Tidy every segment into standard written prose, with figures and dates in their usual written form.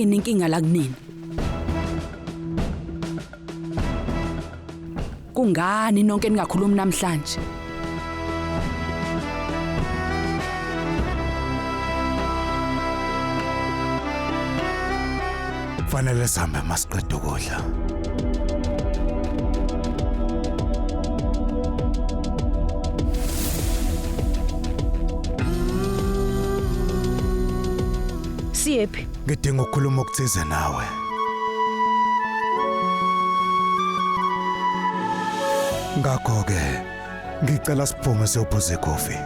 Yini inkinga la kunina? Kungani nonke ningakhulumi namhlanje? Fanele sihambe masiqeda ukudla. Siyephi? Ngidinga ukukhuluma okuthize nawe. Ngakho-ke ngicela siphume siyophuza ikhofi.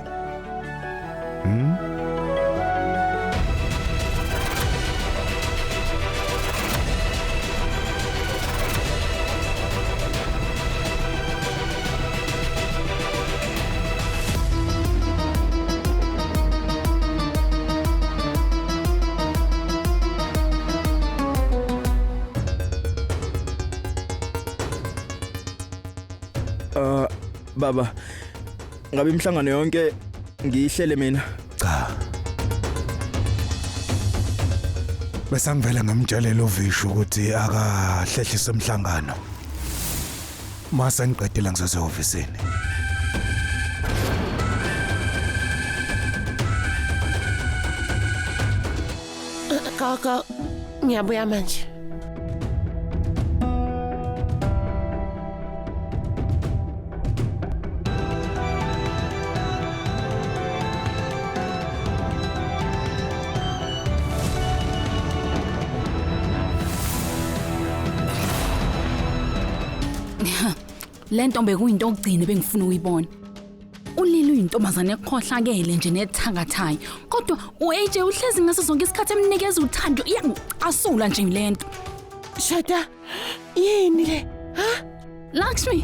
Baba, ngabe imihlangano yonke ngiyihlele mina? Cha. Bese ngivele ngamtshelela uVishu ukuthi akahlehlise umhlangano. Mase ngiqedile ngizoze ehhovisini. Gogo, ngiyabuya manje. Le nto bekuyinto okugcina bengifuna ukuyibona. Ulile uyintombazane ekhohlakele nje nethakathayo. Kodwa uAJ uhlezi ngaso sonke isikhathi emnikeza uthando iyangicasula nje lento. Shada, yini le? Ha? Lakshmi,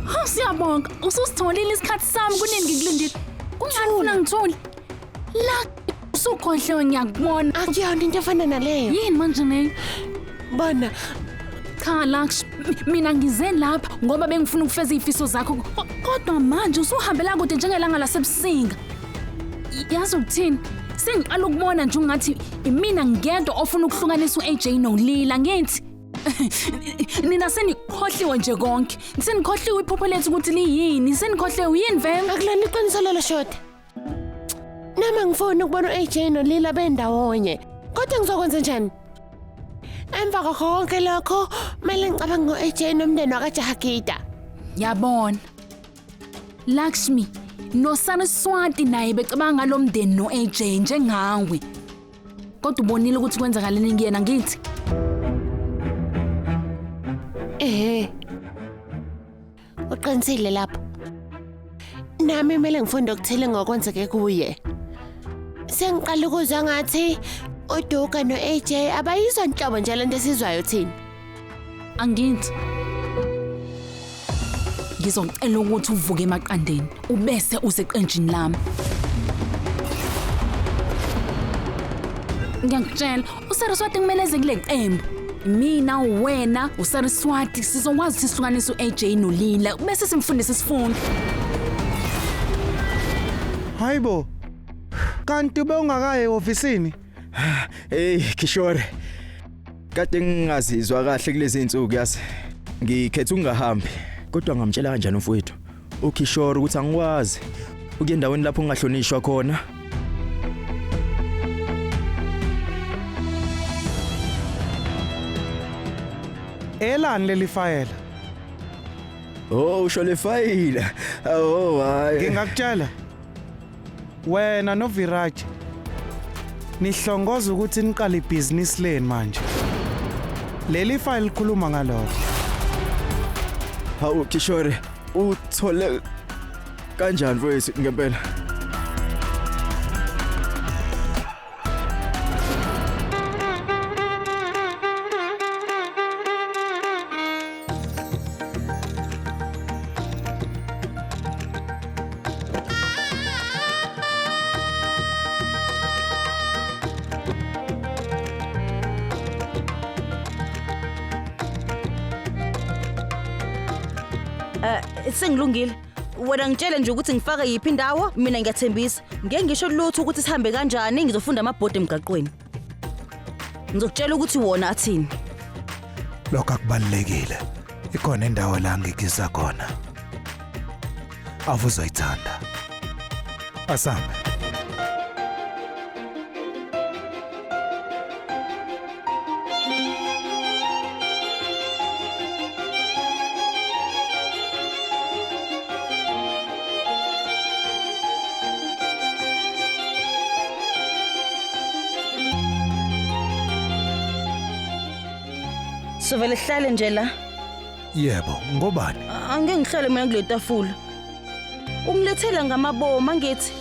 ha siyabonga. Ususitholile isikhathi sami kunini ngikulindile. Kungani ufuna ngithule? La usukhohliwe ngiyakubona. Akuyona into efana naleyo. Yini manje leyo? Bona, Cha Laksh, mina ngize lapha ngoba bengifuna ukufeza izifiso zakho. Kodwa manje usuhambela kude njengelanga lasebusinga. Yazi ukuthini? Sengiqala ukubona nje ungathi imina ngedwa ofuna ukuhlukanisa uAJ noLila ngithi. Nina senikhohliwe nje konke. Senikhohliwe iphupho lethu ukuthi liyini. Senikhohliwe yini vele? Akulona iqiniso lelo Shada. Nami ngifuna ukubona uAJ noLila bendawonye. Kodwa ngizokwenza njani? Emva kwakho konke lokho, kumele ngicabange ngo-AJ nomndeni wakaJahagida. Yabona. Lakshmi noSaraswati naye becabanga ngalo mndeni no-AJ njengawe. Kodwa ubonile ukuthi kwenzakaleni kuyena ngithi. Ehhe. Uqinisile lapho. Nami kumele ngifunde okuthile ngokwenzeke kuye. Sengiqala ukuzwa ngathi uDuka no-AJ abayizwa nhlobo nje lento esizwayo thina. Angithi. Ngizocela ukuthi uvuke emaqandeni ubese useqenjini lami. Ngiyakutshela, uSaraswati kumele eze kule qembu. Mina wena uSaraswati sizokwazi ukuthi sihlukanise uAJ noLila bese simfundise isifundo. Hayibo. Kanti bewungakaye ehhovisini? Hey Kishore. Kade ngingazizwa kahle kulezi insuku yazi. Ngikhetha ukungahambi. Kodwa ngamtshela kanjani umfowethu uKishore ukuthi angikwazi ukuya endaweni lapho ngingahlonishwa khona. Elani leli fayela? Oh usho le fayila. Oh hayi. Ngingakutshela. Wena noViraj nihlongoza ukuthi niqale ibhizinisi leni manje. Leli file likhuluma ngalokho. Hawu Kishore uthole kanjani mfowethu ngempela? Sengilungile. Wena ngitshele nje ukuthi ngifake yiphi indawo, mina ngiyathembisa. Ngeke ngisho lutho ukuthi sihambe kanjani, ngizofunda amabhodi emgaqweni. Ngizokutshela ukuthi wona athini. Lokho akubalulekile. Ikhona indawo la ngikisa khona. Avuzoyithanda. Asambe. Sovele sihlale nje la. Yebo, ngobani? Angeke ngihlale mina kule tafula. Ungilethela ngamabomu angithi.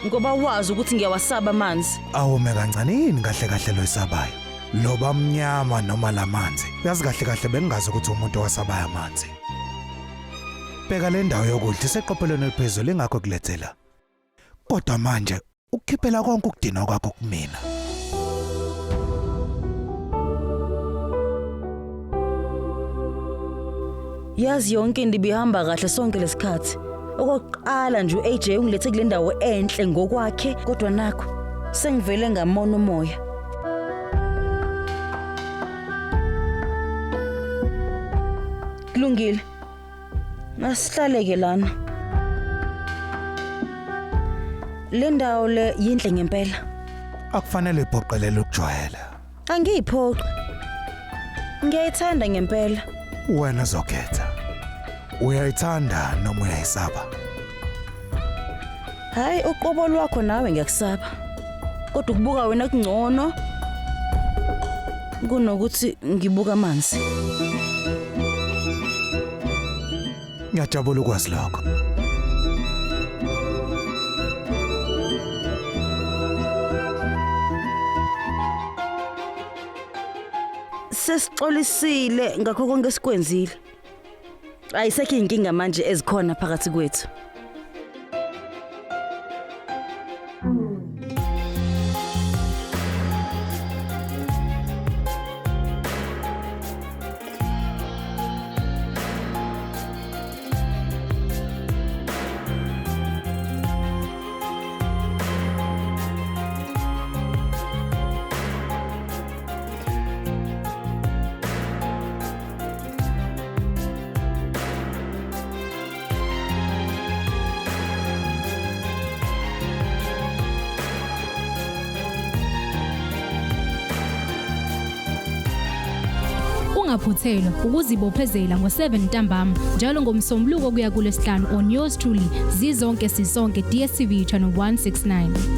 Ngoba wazi ukuthi ngiyawasaba amanzi. Awume kancane yini kahle kahle loyisabayo? Loba mnyama noma lamanzi. Yazi kahle kahle bengingazi ukuthi umuntu owasabayo amanzi. Bheka le ndawo yokudla iseqophelweni eliphezulu ingakho kulethela. Kodwa manje ukukhiphela konke ukudinwa kwakho kumina. Yazi yonke into ibihamba kahle sonke lesikhathi. Okokuqala nje uAJ ungilethe kule ndawo enhle ngokwakhe kodwa nakho sengivele ngamona umoya. Kulungile. Masihlaleke lana. Le ndawo le yinhle ngempela. Akufanele iphoqelele ukujwayela. Angiyiphoqi. Ngiyayithanda ngempela. Wena uzokhetha. Uyayithanda noma uyayisaba? Hayi uqobo lwakho nawe ngiyakusaba. Kodwa ukubuka wena kungcono kunokuthi ngibuka amanzi. Ngiyajabula ukwazi lokho. Sesixolisile ngakho konke esikwenzile. Ayisekho inkinga manje ezikhona phakathi kwethu. Ungaphuthelwa ukuzibophezela ngo-7 ntambama njalo ngomsombuluko kuya kulwesihlanu on yours truly zizonke sisonke DStv channel 169.